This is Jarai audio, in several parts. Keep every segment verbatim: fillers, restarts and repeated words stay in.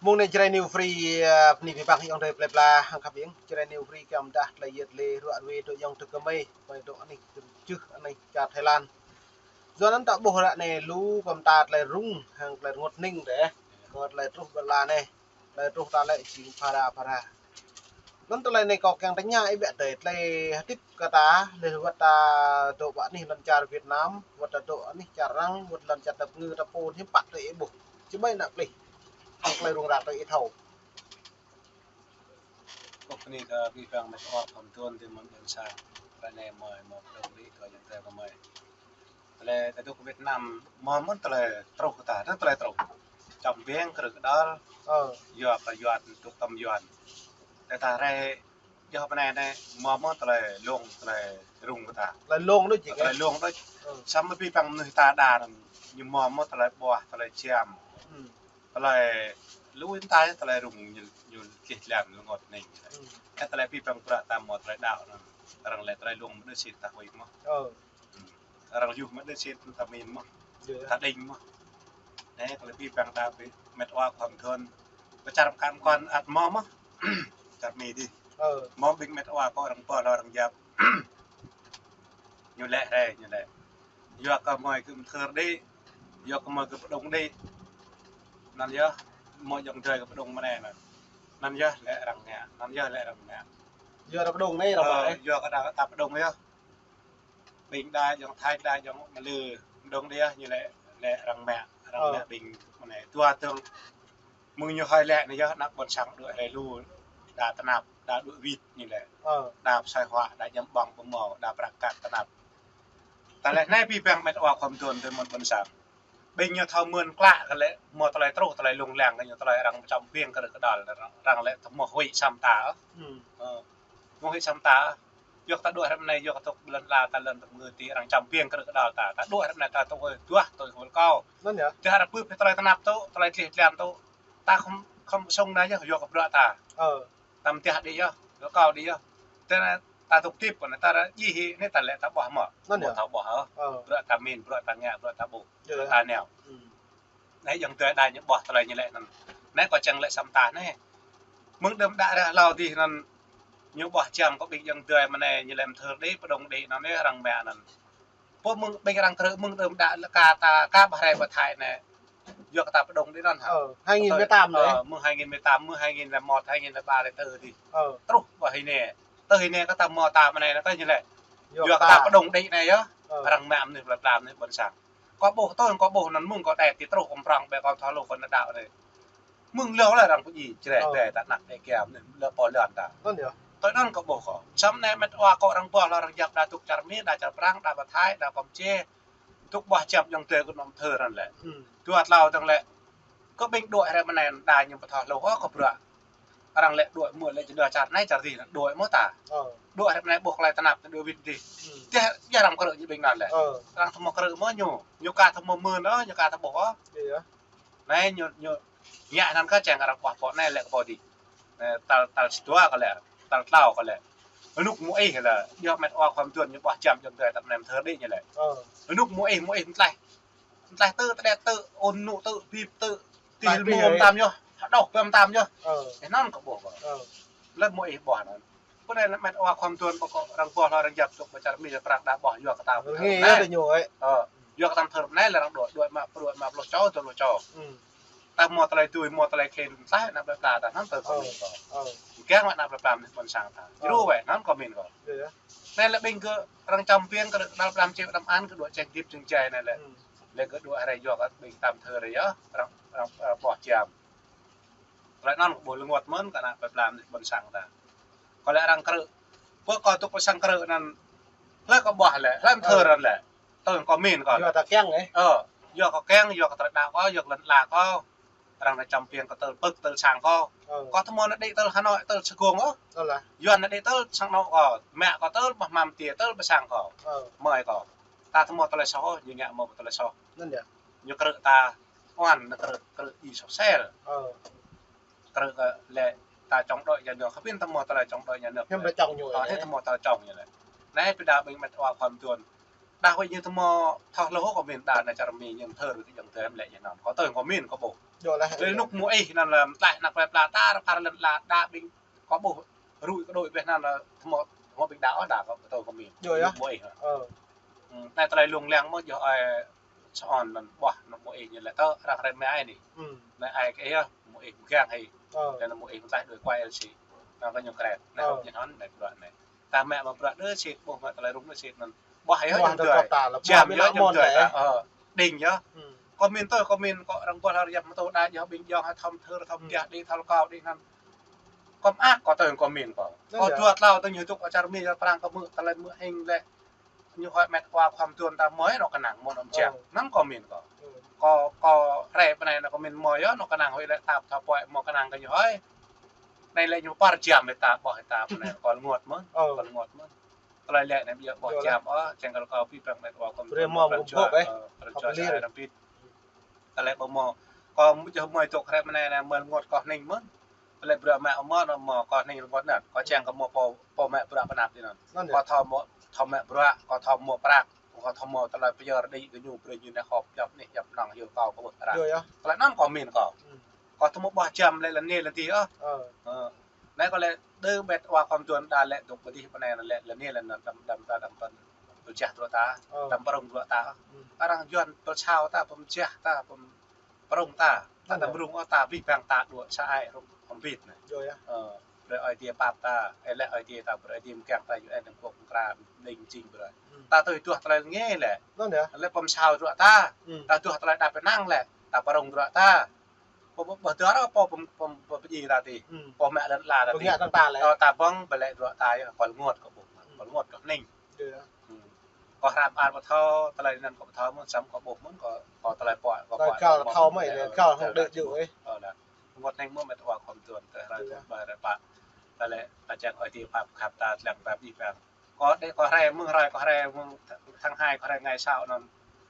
Mơ̆ng anai Jrai New Free, ơ, bơni abih bang ayŏng adơi plơi pla hăng khăp ing. Jrai New Free kiăng pơdah tơlơi yet lĕ ruă ruê dŏ ayŏng adơi kơmơi, ƀơi dŏ anih kơčưh anih čar Thái Lan. Yua anŭn ta ƀuh ră anai lu kơ mơta tơlơi rŭng hăng tơlơi rơngot hning dêh. Kơ tơlơi truh ƀơi lŏn anai. Tơlơi truh ta lĕ jing phara phara. Anŭn tơlơi anai kâo kiăng tơña ih ƀiă dêh, tơlơi hơdip kơ ta, lĕ wơ̆t ta dŏ ƀơi anih lŏn čar Việt Nam, wơ̆t ta dŏ anih čar arăng, wơ̆t lŏn čar tơpơngư ta pô hiư̆m pă tơlơi ih ƀuh. Či ƀai ană plih. Hăng tơlơi rŭng răng tơlơi ih thâo. Kâo bơni kơ abih bang met wa khŏm thun tơ mơ̆n ƀôn sang. Ră anai mơi mơ̆ pơdŏng đĭ kơ ayŏng adơi kơmơi. Tơlơi ta dŏ Việt Nam mơ̆ mơ̆n tơlơi truh kơ ta, tơlơi truh. Čăm biang krư̆ kơdăl. Ơ. Yua kơ Yuan, dŏ tơm Yuan. Tơlơi ta rai, yua pơ anai anai, mơ̆ mơ̆n tơlơi lông, tơlơi rŭng kơ ta. Tơlơi lông đôč či. Tơlơi lông đôč. Ơ. Samơ̆ abih bang mơnuih ta đa anŭn, ñu mơ̆ mơ̆n tơlơi ƀuah, tơlơi čăm. Hm. Tơlơi lui ta, tơlơi rŭng ñu, ñu kih lăm lơngot hning. Hm. Kơ tơlơi abih bang bruă ta mơ̆ tơlơi đaŏ anŭn. Arăng lĕ tơlơi lông mơ̆ đơ sĭt ta huĭ mơ̆. Ơ. Hm. Arăng yua mơ̆ đơ sĭt ta min mơ̆. Yơh. Ta đing mơ̆. Anai, tơlơi abih bang ta ƀing met wa khŏm thun. Pơčar pơkăn kŏn ăt mơ̆ mơ̆. Čar Mi dih. Ơ. Mơ̆ ƀing met wa kơ arăng pơl arăng yap. Ñu lĕ rai, ñu lĕ. Yua kơ mơi kơ mơthơr đĭ, yua kơ mơi kơ pơdŏng đĭ. Anŭn yơh, mơi ayŏng adơi kơ pơdŏng mơ̆ anai anŭn. Anŭn yơh lĕ arăng ngă, anŭn yơh lĕ arăng ngă. Yua kơ pơdŏng anai, arăng ngă. Ơ, yua kơ đa, ta pơdŏng yơh. Ƀing đa ayŏng Thái, đa ayŏng Malơi, pơdŏng đĭ yơh, ñu lĕ, lĕ arăng ngă, arăng ngă ƀing mơ̆ anai. Tua tơ̆ng Mơ̆ng ñu hơi lĕ anai yơh, ană ƀôn sang đuaĭ rai lu, đa tơnap, đa đuaĭ wĭt ñu lĕ. Ơ. Đa pơsai huă, đa ñăm ƀơ̆ng pơmâo, đa prăk kăk tơnap. Tơlơi anai abih bang met wa khŏm thun tơ mơ̆n ƀôn sang. Ƀing ñu thâo mơ̆n klă kơ lĕ, mơ̆ tơlơi truh, tơlơi lông lăng kơ ñu tơlơi arăng čăm biang krư̆ kơdăl, arăng, arăng lĕ tơmơ̆ huĭ săm ta. Hm. Ơ. Mơ̆ huĭ săm ta. Yua kơ ta đuaĭ ră anai, yua kơ tŏk lŏn la ta lŏn tơpơngư ti arăng čăm biang krư̆ kơdăl ta. Ta đuaĭ ră anai ta tŏk duah tui hul kâo. Anŭn yơh. Tơdah arăng pơpŭ tơlơi tơnap tŏ, tơlơi tlih tlan tŏ. Ta khŏm, khŏm sŏng anai yơh, yua kơ bruă ta. Ơ. Ta mơtiah đĭ yơh, rơkâo đĭ yơh. Tơdah ta tŏk tip kơ anai ta ră djai hĭ anai ta lĕ ta ƀuh mơ̆. Anŭn yơh. Mơ̆ ta ƀuh hă. Ơ. Bruă ta min, bruă ta ngă, bruă ta ƀuh. Yơh. Bruă ta nao. Hm. Anai ayŏng adơi đa ñu ƀuh tơlơi ñu lĕ anŭn. Anai kâo čang lĕ săm ta anai. Mơ̆ng đưm đă ră hlâo dih anŭn ñu ƀuh čăm kơ ƀing ayŏng adơi mơ̆ anai ñu lĕ mơthơr đĭ, pơdŏng đĭ anŭn anai arăng mă anŭn. Pô mơ̆ng ƀing arăng krư̆ mơ̆ng đưm đă lĕ kơ ta, kơ ƀơi rai ƀơi Thái anai. Yua kơ ta pơdŏng đĭ anŭn hă. Ơ, hai nghìn mười tám anai. Ơ, mơ̆ng hai nghìn mười tám, mơ̆ng hai nghìn lẻ một, hai nghìn lẻ ba lĕ tơ dih. Ơ. Truh ƀơi hĭ anai. Tơ hĭ anai kơ ta mơ̆ ta mơ̆ anai anŭn tơ ñu lĕ. Yua kơ ta pơdŏng đĭ anai yơh. Ơ. Arăng mă anai plơi pla anai ƀôn sang. Kâo ƀuh tui, kâo ƀuh anŭn mơ̆ng kâo đe ti truh kâo prŏng ƀĕ kâo thâo lu kơ ană đaŏ anai. Mơ̆ng hlâo lĕ arăng pơdjai, čreh ƀĕ ta ană đe kiam anai, lĕ pô lŏn ta. Anŭn yơh. Tui anŭn kâo ƀuh kâo. Săm anai met wa kâo arăng ƀuh hlâo arăng yap đa tŏk čar Mi, đa čar Prang, đa ƀơi Thái, đa Kampuchia. Tŏk ƀuh čăm ayŏng adơi kơ anŏ mơthơr anŭn lĕ. Hm. Dua tlâo tơ̆ng lĕ. Kơ ƀing đuaĭ ră anai đa ñu pơthâo lu kơ bruă. Arăng lĕ đuaĭ mơ̆ lĕ jơnah čar anai čar dih, đuaĭ mơ̆ ta. Ơ. Đuaĭ ră anai ƀuh tơlơi tơnap đuaĭ wĭt dih. Hm. Tơdah, tơdah arăng krư̆ ñu ƀing anŭn lĕ. Ơ. Arăng tơmơ̆ krư̆ mơ̆ ñu, ñu ka tơmơ̆ mơ̆n ơ, ñu ka tơƀuh ơ. Yơh. Anai ñu, ñu ngă anŭn kơ čang arăng ƀuh pô anai lĕ kơ pô dih. Anai tal, tal sĭt dua kơ lĕ, tal tlâo kơ lĕ. Rơnŭk mơ̆ ih lĕ, yua met wa khŏm thun ñu ƀuh čăm ayŏng adơi ta mơ̆ anai mơthơr đĭ ñu lĕ. Ơ. Rơnŭk mơ̆ ih, mơ̆ ih mơtlaih. Mơtlaih tơ, tơđet tơ, ôn nŭ tơ, bip tơ, tih lmô mơtam yơh, hơđoh ƀĕ mơtam yơh. Ơ. Ih anŭn kơ ƀuh kơ. Ơ. Lĕ mơ̆ ih ƀuh anŭn. Pô anai lĕ met wa khŏm thun pô kơ arăng ƀuh lŏ arăng yap tŏk ƀơi čar Mi čar Prang đa ƀuh yua kơ ta mơthơr anai. Ơ, yua kơ ta mơthơr anai lĕ arăng đuaĭ, đuaĭ mă, đuaĭ mă pluh čô, dua pluh čô. Hm. Ta mơ̆ tơlơi tui, mơ̆ tơlơi klin, tơlơi ană plơi pla ta anŭn tơ kơ min kơ. Ơ. Kiăng mă ană plơi pla mơnuih ƀôn sang ta. Ơ. Djru wơ̆t, anŭn kơ min kơ. Yơh, yơh. Anai lĕ ƀing kơ arăng čăm biang kơ đa plơi pla čem đam an kơ đuaĭ čeng dip čeng jai anai lĕ. Hm. Lĕ kơ đuaĭ rai yua kơ ƀing ta mơthơr rai yơh, arăng, arăng, arăng ƀuh čăm. Tơlơi anŭn kơ ƀuh lơngot mơ̆n kơ ană plơi pla mơnuih ƀôn sang ta. Kơ lĕ arăng krư̆. Pô kơ tŭk pơ sang krư̆ anŭn. Hlơi kơ ƀuh lĕ, hlơi mơthơr anŭn lĕ. Tui kơ min kơ. Yua ta kiăng ih. Ơ, yua kơ kiăng, yua kơ tơlơi đaŏ kơ, yua kơ lŏn la kơ. Arăng čăm biang kơ tơl pơ̆k tơl sang kơ. Ơ. Kơ tơmơ̆ anai đĭ tơl Hà Nội, tơl Sài Gòn ơ. Tơl lah. Yua anai đĭ tơl sang anŏ kơ. Mă kơ tơl ƀơi măm tiê tơl ƀơi sang kơ. Ơ. Mơi kơ. Ta tơmơ̆ tơlơi soh, ñu ngă mơ̆ tơlơi soh. Anŭn yơh. Ñu krư̆ ta, oan ñu krư̆, krư̆ ih soh sel. Ơ. Krư̆ kơ lĕ ta chống đối nhà nước, khăp pin tơmơ̆ tơlơi chống đối nhà nước. Hiư̆m ta chống ñu. Ơ, hiư̆m tơmơ̆ tơlơi chống ñu lĕ. Anai ƀing đa ƀing met wa khŏm thun. Đa huĭ ñu tơmơ̆ thâo lu kơ min đa anai čar Mi ñu mơthơr kơ ayŏng adơi lĕ ñu anŭn. Kơ tui kơ min kơ ƀuh. Yơh lah. Lĕ anŭn mơ̆ ih anŭn lĕ tlaih anăp plơi pla ta, ră anŭn lĕ đa ƀing kâo ƀuh rui kơ đôi ƀĕ anŭn lĕ tơmŏ, tơmŏ ƀing đa ôh đa kâo pơtô kơ min. Yơh yơh. Mơ̆ ih. Ơ. Hmm, anai tơlơi lông lăng mơ̆ yơh ai sơ̆ anŭn ƀuh anŭn mơ̆ ih ñu lĕ tơ arăng rai mơai anai. Hmm. Anai ai kơ ih yơh, mơ̆ ih mơgang hĭ. Ơ. Lĕ anŭn mơ̆ ih mơ̆ tlaih đuaĭ kuai el si. Anŭn kơ ñu kret. Anai ơ. Hŏk ñu hŏn anai bruă anai. Ta mă mă bruă đơ sĭt, ƀuh mă tơlơi rŭng đơ sĭt anŭn. Ƀuh yơh ƀuh ñu tơlơi. Jam yơh ñu tơlơi. Ơ, đing yơh. Hmm. Kâo min tơ, kâo min kâo arăng ƀuh hơr yap mơtô đa yơh ƀing jong hă thom thơr thom hmm. Kiah đĭ thâo kâo đĭ anŭn. Kâo mơak kâo tơ kâo min kâo. Anŭn kâo yơh. Dua tlâo tơ ñu dŏ čar Mi čar Prang kâo mơ̆ tơlơi mơ̆ hing lĕ. Ñu hơi met wa khom tuan ta mơ̆ yơh anŏ kơnang mơ̆ anŏ mơjang. Ơ. Anŭn kâo min kâo. Ơ. Kâo, kâo rai pơ anai anŏ kâo min mơ̆ yơh anŏ kơnang hơi lĕ ta thâo pơai mơ̆ kơnang kơ ñu hơi. Anai lĕ ñu pơr jam lĕ ta ƀuh ta pơ anai kâo rơngot mơ̆n. Ơ. Kâo rơngot mơ̆n. Tơlơi lĕ anai ƀiă ƀuh jam ôh, čang kơ kâo pĭ păng met wa khom tuan pran jua, ơ, pran jua sa ai răm pĭt. Tơlơi ƀu mơ̆. Kâo mơ̆ čơh mơ̆ tŏk hrĕ mơnai anai mơ̆ rơngot kâo hning mơ̆n. Tơlơi bruă mă mơ̆ anŭn mơ̆ kâo hning rơngot anŭn. Kâo čang kơ mơ̆ pô, pô mă bruă pơnap ti anŭn. Anŭn yơh. Kâo thâo mơ̆, thâo mă bruă, kâo thâo mă prăk, kâo thâo mă tơlơi pơyơr đĭ kơ ñu brơi ñu anai hŏp djŏp anih djŏp anŏng hyu kâo kơ ƀuh arăng. Yơh yơh. Tơlơi anŭn kâo min kâo. Hmm. Kâo thâo mă ƀuh jam lĕ lĕ anai lĕ ti ôh. Ơ. Ơ. Anai kâo lĕ đơ met wa khom tuan đa lĕ dŏ pơ adih pơ anai lĕ lĕ anai lĕ anŭn đăm đăm ta đăm pơm pơjah bruă ta, ơ. Đăm pơrŭng bruă ta. Hmm. Arăng Yuan pơsao ta, pơmjah ta, pơm pơrŭng ta, ta anŭn đăm yơh. Rŭng ôh ta pĭ păng ta đuaĭ sa ai rŭng hŏm bit anai. Yơh yơh. Ơ, brơi Ơi Adai pap ta, ơ lĕ Ơi Adai ta brơi Ơi Adai mơkang ta yua anŭn kŏk kra đing jing brơi. Hmm. Ta tui tuah tơlơi ngă lĕ. Anŭn yơh. Lĕ pơmsao bruă ta, hmm. Ta tuah tơlơi đa pơnăng lĕ, ta pơrŭng bruă ta. Pô, pô, pô, tơ ră pô, pô, pô, pô, pô, pô, pô, pô, pô, pô, mă lĕ la ta pô, ti. Ngă tơng ta lĕ. Ơ, ta ƀơ̆ng, ƀơ̆ng lĕ bruă ta yơh, kâo rơngot kâo ƀuh, hmm. Kâo rơngot kâo hning. Yơh. Hmm. Kâo hră ƀar ƀu thâo, tơlơi anŭn kâo ƀu thâo mơ̆n, săm kâo ƀuh mơ̆n, kâo, kâo tơlơi pô, kâo pô, kâo thâo mơ̆n, lĕ, kâo hơ̆k đĕ jŭ ih. Ơ, lah. Rơngot hning mơ̆n met wa khom tuan, tơ hră tuan ƀar ƀă. Tơlơi ta čang Ơi Adai pap khăp ta, lăng pap đĭ păng. Kâo đĕ kâo rai mơ̆ng rai kâo rai mơ̆ng tháng hai kâo rai ngai sao anŭn.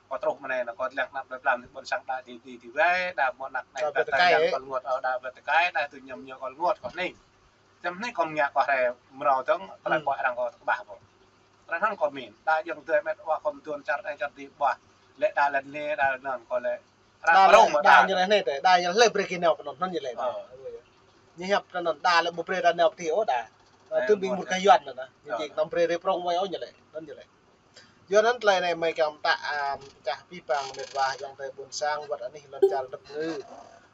Kâo truh mơnai anŭn kâo lăng anăp plơi pla ƀôn sang đa ti ti ti wai đa mơ̆ anăp anai đa tơkai, kâo rơngot ôh đa ƀlĕ tơkai đa tui ñăm ñu kâo rơngot kâo hning. Čăm hning kâo ngă kâo rai mrâo dơ̆ng tơlơi hmm. Pô arăng kâo tơkơƀah ƀơ̆ng. Tơlơi anŭn kâo min đa jơ̆ng tui met wa khom tuan čar anai čar ti ƀuh. Lĕ đa lĕ anai đa anŭn kâo lĕ. Đa lĕ, đa ñu lĕ anai tơ, đa ñu lĕ brơi kơ nao pơ anŭn, anŭn ñu lĕ. Ơ. Ñu hiăp tơ anŭn đa lĕ ƀu brơi đa nao pơ adih ôh đa. Ơ, tui ƀing mŭt kơ Yuan anŭn. Ñu jing anăm brơi rê prong wai ôh ñu lĕ, anŭn ñu lĕ. Yua anŭn tơlơi anai mơi kiăng pơtă, a, pơčah pĭ păng met wa ayŏng adơi ƀôn sang, wơ̆t anih lŏn čar Dap Ngư.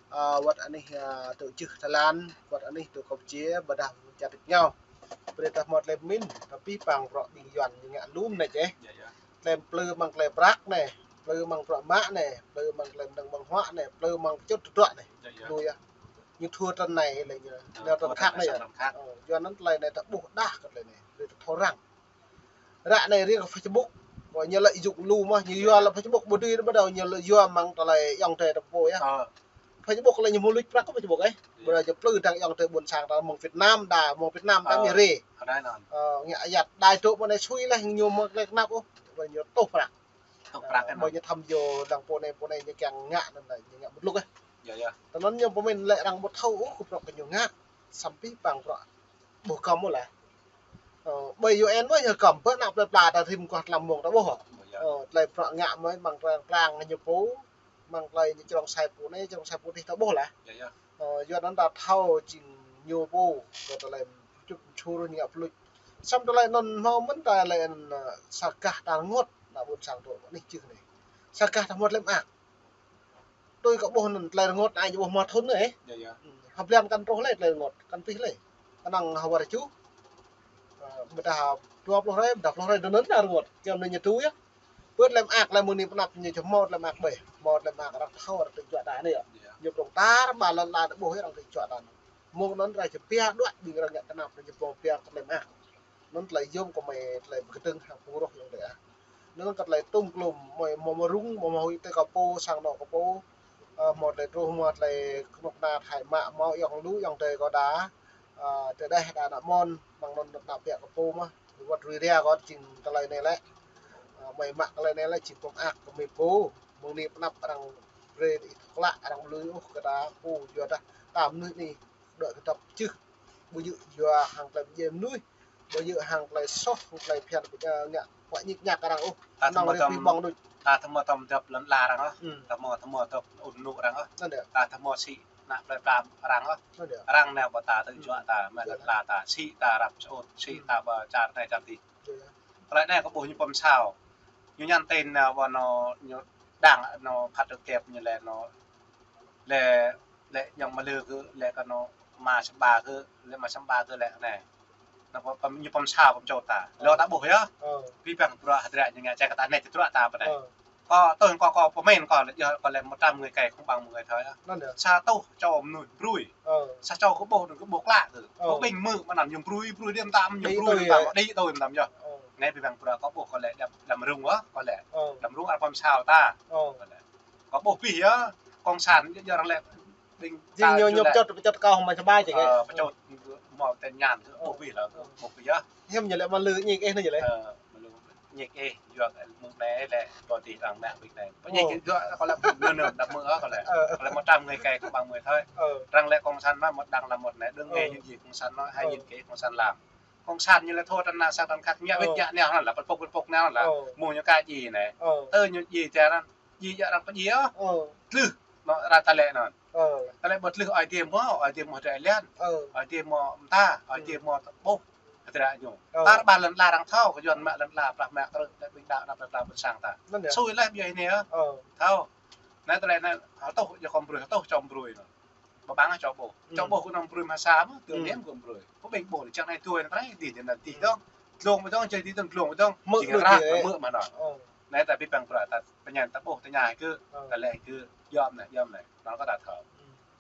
A, wơ̆t anih, a, tŭ čưh Thái Lan, wơ̆t anih tŭ Campuchia, ƀôdah čar Dap Ngao. Brơi ta hmâo tơlơi pơmĭn, ta pĭ păng bruă ƀing Yuan ñu ngă lum anai čeh. Yơh, yơh. Tơlơi plư mơ̆ng tơlơi prăk anai, plư mơ̆ng bruă mă anai, plư mơ̆ng tơlơi mơnơ̆ng ƀơ̆ng huă anai, plư mơ̆ng pơčŭt tơdruă anai. Yơh, yơh. Lu yơh. Ñu thua tơlơi anai lĕ ñu, ơ, ñu thua tơlơi anai, tơlơi anai yơh. Ơ, yua anŭn tơlơi anai ta ƀuh đah kơ tơlơi anai, brơi ta thâo răng. Ră anai riêng kơ Facebook, kơ ñu lĕ yŭk lu mơ̆, ñu yua lĕ Facebook ƀu dưi ƀu đao, ñu lĕ yua mơ̆ng tơlơi ayŏng adơi ta pô yơh. Ơ. Facebook lĕ ñu mơ̆ luč prăk kơ Facebook ih. Yơh. Ƀôdah ñu plư dăng ayŏng adơi ƀôn sang ta mơ̆ng Việt Nam đa, mơ̆ng Việt Nam ta mĭn rê. Ơ, ngă ayăt đai tŭ mơ̆ anai sui leh ñu mơ̆ lĕ kơnăp ôh. Ƀôdah ñu tuh prăk. Tuh prăk. Ơ, anŭn. Ƀôdah ñu thăm yua dăng pô anai, pô anai ñu kiăng ngă anŭn đa, ñu ngă mơ̆ luč ih. Yơh, yơh. Tơ anŭn ñu pơmĭn lĕ arăng ƀu thâo ôh kơ bruă kơ ñu ngă. Săm pĭ păng bruă. Ƀu kơm ôh lĕ. Ơ, ƀơi U N mơ̆ ñu kơm, ƀơi anăp plơi pla ta rĭm kuah tlam mông ta ƀuh. Ơ, tơlơi bruă ngă mơ̆ mơ̆ng tơlơi klang ñu pô, mơ̆ng tơlơi ñu črông sai pô anai, črông sai pô adih ta ƀuh lĕ. Yơh, yơh. Ơ, yua anŭn ta thâo jing ñu pô, kơ tơlơi čŭp čur ñu ngă pơluč. Săm tơlơi anŭn hmâo mơ̆n tơlơi anŭn, ơ, sa gah ta rơngot, ană ƀôn sang tŭ anih čưh anai. Sa gah ta hmâo tơlơi mơak. Tui kâo ƀuh anŭn tơlơi rơngot anai ñu ƀuh hmâo thŭn anai. Yơh, yơh. Hmm, hơblan kăn truh lĕ tơlơi rơngot, kăn pĭ lĕ. Kơnơ̆ng hơwơr ču. Ơ, ƀôdah dua pluh hrơi, ƀôdah pluh hrơi, tơnŭn anai rơngot. Kiăng anai ñu tui yơh. Ƀơi tơlơi mơak, tơlơi mơ̆ng anai pơnăp ñu či hmâo tơlơi mơak ƀĕ. Hmâo tơlơi mơak arăng thâo arăng tui juă ta anai yơh. Yơh. Ñu prong tar ba lŏn la ta ƀuh arăng tui juă ta anai. Mơ̆ng anŭn arăng či pia đuaĭ ƀing arăng ngă kơnăp anai ñu prong pia kơ tơlơi mơak. Anŭn tơlơi yôm kơ mơi tơlơi pơkơdơ̆ng hăng pơruh yŏng tơi ah. Anŭn kơ tơlơi tŭm klum mơi hmâo mơ̆ rŭng, mơi hmâo huĭ tơi kơ pô, sang anŏ kơ pô. Ơ, hmâo tơlơi truh, hmâo tơlơi kơnuk kơna thâo mă, hmâo yŏng lu yŏng tơi kơ đa. Ơ, tơdeh đa ană mơ̆n, mơ̆ng anŭn ană pia kơ pô mơ̆. Wơ̆t rui ria kơ jing tơlơi anai lĕ. Ơ, mơi mă tơlơi anai lĕ jing pơmơak kơ mơi pô. Mơ̆ng anai pơnăp arăng brơi ih tơklă arăng lui ôh kơ đa pô yua dah ta mơnuih anai. Đuaĭ kơ dŏp čưh. Ƀu djơ̆ yua hăng tơlơi pơdjai mơnuih. Ƀu djơ̆ hăng tơlơi soh, hăng tơlơi phiăn, ơ, ngă, huă ñik ñak arăng ôh. Anŏng rĭm ƀơ̆ng đôč. Ta tơma tơm dăp lŏn la arăng ôh. Hmm. Tơma, tơma dăp ŭn nŭ arăng ôh. Anŭn yơh. Ta tơma sĭ ană plơi pla arăng ôh. Anŭn yơh. Arăng nao pơ ta tơ juă ta, mă lŏn la ta, sĭ ta răp sôt, sĭ ta pơ čar anai čar adih. Yơh. Tơlơi anai kâo ƀuh ñu pơm sao. Ñu nhắn tin nao pơ anŏ ñu đang anŏ phát trực tiếp ñu lĕ anŏ lĕ, lĕ ñong mă lư kơ, lĕ kơ anŏ ma samba kơ, lĕ ma samba kơ lĕ anai. Anŭn pơm, pơm, ñu pơm sao pơm čô ta. Lơ ta ƀuh yơh. Ơ. Pi păng bruă hơdră ñu ngă čai kơ ta anai tơdruă ta pơ anai. Ơ. Kâo tui kâo, kâo pơmĭn kâo lĕ, yơh, kâo lĕ một trăm người cày không bằng một người thợ. Anŭn yơh. Sa rơtuh čô mơnuih brui. Ơ. Sa čô kơ ƀuh, kơ ƀuh klă kơ. Ơ. Kơ ƀing mơ̆ mơnăm ñu brui, brui điăm tam, ñu brui điăm tam, đĭ tui tam yơh. Ơ. Anai pi păng bruă kâo ƀuh kâo lĕ đăm, đăm rŭng ôh, kâo lĕ. Ơ. Đăm rŭng arăng pơm sao ta. Ơ. Kâo lĕ. Kâo ƀuh pih yơh, cộng sản yơh arăng lĕ ƀing ñu, ñu pơčot, pơčot kâo hăng ma samba čih. Ơ, pơčot mơ̆ tin nhắn kơ ƀuh pih lĕ, ƀuh pih yơh. Hiư̆m ñu lĕ mă lư ñik ih anai ñu lĕ. Ơ, mă lư ñik ih, yua kơ mơ̆ng anai lĕ ƀu dih arăng mă ƀing anai. Pơñik yua kâo lĕ nơ nơ đăm mơ̆ kâo lĕ. Ơ. Kâo lĕ một trăm người cày không bằng một người thợ. Ơ. Arăng lĕ cộng sản mă một đang làm một anai, đương nghe ñu djai cộng sản nói, hai nghìn cái cộng sản làm. Cộng sản ñu lĕ thâo tơnah sang tơnah khăk ñă wĭt ñă nao anŭn lĕ, pơpŭk pơpŭk nao anŭn lĕ. Ơ. Mơ̆ ñu ka djai anai. Ơ. Tơ ñu djai tơ anŭn, djai yơh arăng pơdjai ôh. Ơ. Tlưh. Anŏ arăng tơlơi anŭn. Ơ. Tơlơi ƀu tlưh ơi adai mơ̆, ơi adai mơ̆ hơdră lĕ. Ơ. Ơi adai mơ̆ mơta, ơi adai mơ̆ ƀuh hơdră ñu. Ơ. Ta rơbah lŏn la arăng thâo, kơ Yuan mă lŏn la prah mă krư̆, lĕ ƀing đaŏ anăp lŏn la ƀôn sang ta. Anŭn yơh. Sui lĕ ƀiă anai yơh. Ơ. Thâo. Anai tơlơi anai, hơtuh yơh kơ brui, hơtuh čô brui anŭn. Ƀơƀang čô ƀuh. Čô ƀuh kơ anăm brui mă sa mơ̆, tui anai kơ brui. Kơ ƀing ƀuh lĕ čang anai tui anai trai, dih anai dih dơ̆ng. Dlông mơ̆ dơ̆ng, čai dih dơ̆ng, dlông mơ̆ dơ̆ng. Mơ̆ jing ră, mơ̆ mă anŭn. Anai ta pi păng bruă ta pơñen ta ƀuh ta ñai kơ, ta lĕ kơ, yom anai, yom anai. Anŭn kơ ta thâo.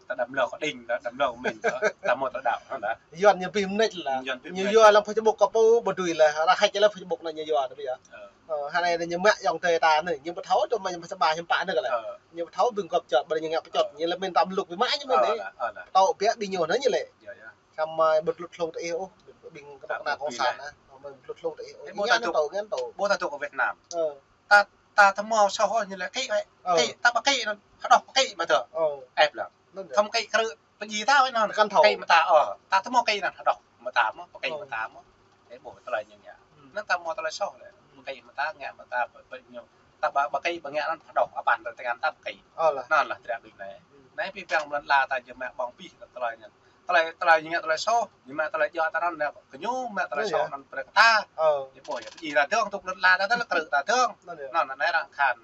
Ta đăm lơ kơ đing, ta đăm lơ kơ mĭn, ta mơ̆ ta đaŏ, anŭn. Yuan ñu pih mơneč lĕ. Yuan pih mơneč. Ñu yua lăm Facebook kơ pô, ƀu dưi lĕ, ră hack lăm Facebook anai ñu yua ta ƀiă. Ơ. Ơ, hơnai anai ñu mă ayŏng adơi ta anai, ñu ƀu thâo, tơma ñu pơsơƀah ñu pă anai kơ lĕ. Ơ. Ñu ƀu thâo ƀing gŏp čot, ƀing ñu ngă pơčot, ñu lĕ mĭn ta mluk ƀing mă ñu mĭn anai. Ơ, ơ, ơ. Tơl biă ƀing ñu anai ñu lĕ. Yơh, yơh. Samơ̆ ƀu tlut hlung tơ ih ôh, ƀing kơnuk kơna cộng sản anai. Ƀu tlut hlung tơ ih ôh. Ih ngă anŭn tơl, ngă anŭn tơl. Ƀu ta tŭ kơ Việt Nam. Ơ. Ta, ta tơma soh ôh ñu lĕ kĭ wơ̆t. Ơ. Kĭ, ta ƀu kĭ anŭn, hơđŏh ƀu kĭ mă tơ. Ơ. Ĕp lăng. Anŭn yơh. Thâo kĭ krư̆ pơdjai ta wơ̆t anŭn. Kăn thâo. Kĭ mơta, ơ. Ta tơma kĭ anŭn hơđŏh mơta mơ̆, pơkĭ mơta mơ̆. Ơ. Ih ƀuh tơlơi ñu ngă. Hmm. Anŭn ta mơ̆ tơlơi soh lĕ. Hmm. Pơkĭ mơta ngă mơta pơ, pơ ñu. Ta ƀu, ƀu kĭ ƀu ngă anŭn hơđŏh, apăn tơlơi tơngan ta pơkĭ. Ơ lah. Anŭn lah hơdră ƀing anai. Hmm. Anai pi păng lŏn la ta jing mă ƀơ̆ng pih tơlơi anŭn. Tơlơi, tơlơi ñu ngă tơlơi soh, ñu mă tơlơi djơ̆ ta anŭn lĕ. Kơ ñu mă tơlơi soh anŭn brơi kơ ta. Ơ. Ih ƀuh yơh, pơdjai ta dơ̆ng, tŭk lŏn la ta, tơlơi krư̆ ta dơ̆ng. Anŭn yơh. Anŭn anai arăng khan.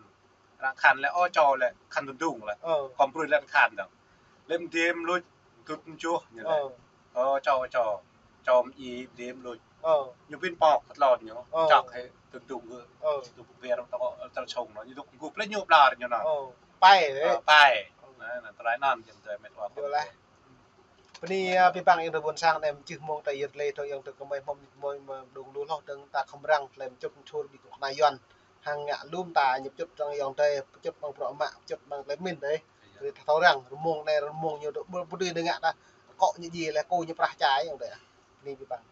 Arăng khan lĕ, ơ, čô lĕ, khan tơdung lĕ. Ơ. Kơ brui lĕ khan dơ̆ng. Lĕ mơdê mơluč, dŭt mơjuh ñu lĕ. Ơ. Ơ, čô, čô. Čô mơdê mơluč. Ơ. Ñu pin pŏk kơ tlôn ñu. Ơ. Čŏk hĭ tơdung gơ̆. Ơ. Tŭk pơpĕr tơ̆, tơ̆ sông anŭn. Ñu dŭk gŭp lĕ ñu blar ñu anŭn. Ơ. Pai lĕ. Ơ, pai. Ơ. Anŭn, anŭn tơlơi anŭn, jing tơlơi met wa. Yơh lah. Bơni, ơ, pi păng ayŏng adơi ƀôn sang anai mơčih mơ̆ng ta yơh lĕ thâo ayŏng adơi kơmơi hmâo mơ̆ng mơ̆ng mơ̆ng dong lu hloh dơ̆ng ta khŏm răng tơlơi mơčŭt mơčur ƀing kơnuk kơna Yuan. Hăng ngă lŏm ta ñu pơčŭt arăng ayŏng adơi, pơčŭt ƀơ̆ng bruă mă, pơčŭt ƀơ̆ng tơlơi mĭn dêh. Yơh. Tui ta thâo răng, rơmông anai rơmông ñu dŏ ƀu, ƀu dưi ngă ta. Kŏ ñu djai lĕ kơ ñu prah čai ayŏng adơi. Bơni pi păng.